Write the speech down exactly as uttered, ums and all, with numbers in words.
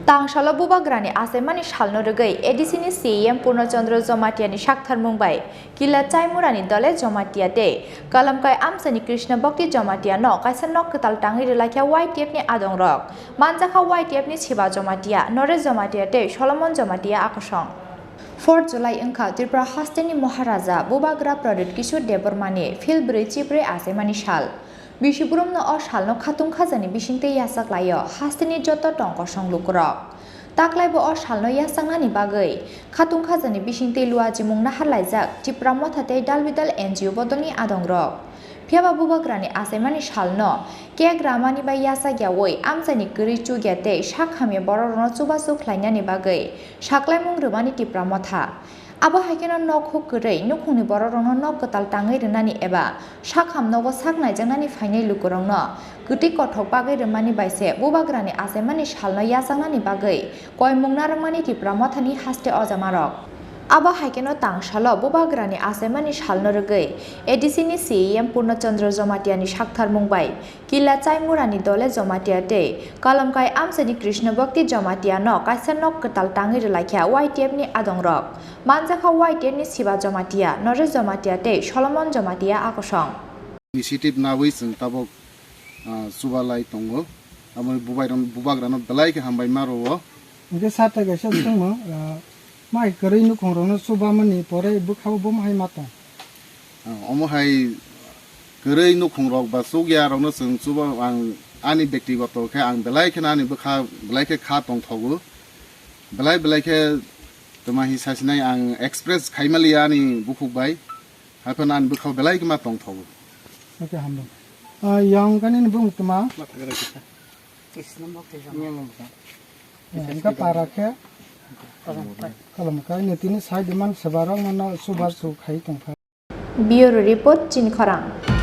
Tangsalo Bubagrani achaimani salno rwgwi A D C ni C E M Purno Chandra Jamatia ni saktharmung bai Kila Chaimurani Dole Jamatia tei Kalamkai Amchaini Krishna Bhakti Jamatia no kaisa nok kwtal tangwi rwlaikha Y T F ni adongrok. Manjakha Y T F ni Siba Jamatia, Noresh Jamatia tei Solomon Jamatia akosong. Four July wngkha Tripura hasteni Maharaja Bubagra Pradyut Kishore Debbarmani phil brwi chibrwi achaimani sal. Bisibrumno o salno khatung khajani bisingtwi yachak laio hasteni joto tong kosong lukurok. Taklaibo o salno yachaknani bagwi khatung khajani bisingtwi luachimung naharlaijak Tipra Motha tei dalbidal N G O bodolni adongrok. Phiyaba Bubagrani achaimani salno kek ramani bai yachak yaui amchaini kwrwi chukya tei sak hamya bororokno chubachu khlainani bagwi saklaimung rwmani Tipra Motha. Abo hai kheno nok huk kwrwi nukhungni bororokno nok kwtal tangwi rwnani eba sak ham nogo sak naijaknani phainai lukurokno kwtwi kothok bagwi rwmani bai se Bubagrani achaimani salno yachaknani bagwi koimung narwkmani Tipra Mothani haste ojamarok. Abo hai kheno tangsalo Bubagrani achaimani salno rwgwi A D C ni C E M Purno Chandra Jamatia ni saktharmung bai Kila Chaimurani Dole Jamatia tei Kalamkai Amchaini Krishna Bhakti Jamatia no kaisa nok kwtal tangwi rwlaikha Y T F ni adongrok. Manjakha Y T F ni Siba Jamatia, Noresh Jamatia tei Solomon Jamatia akosong. Initiative nawi chwng tabuk, ah, chubalai tongo. Aboni bubairok, bubagrano belai khe hambai ma rwo. Hingke sata kaisa swngmung, ah, mai kwrwi nukhungrokno chubamani pore bwkhao bo hai ma tong? Ah, omo hai kwrwi nukhungrok ba chukyarokno chwng chuba ang ani bektigoto khe ang belai kheno ani bwkha belai khe kha tongthogo. Belai belai khe tama hi sasinai ang express khaimaliya ani bukhuk bai. Haphano ani bwkhao belai khe ma tongthogo. Oke, hambai. Ah, yang kani ni bung tama? Hingke para khe? Kolom kai ni tini sai diman sebarok no subar su khai tongkha. Bureau Report, Chini Khorang.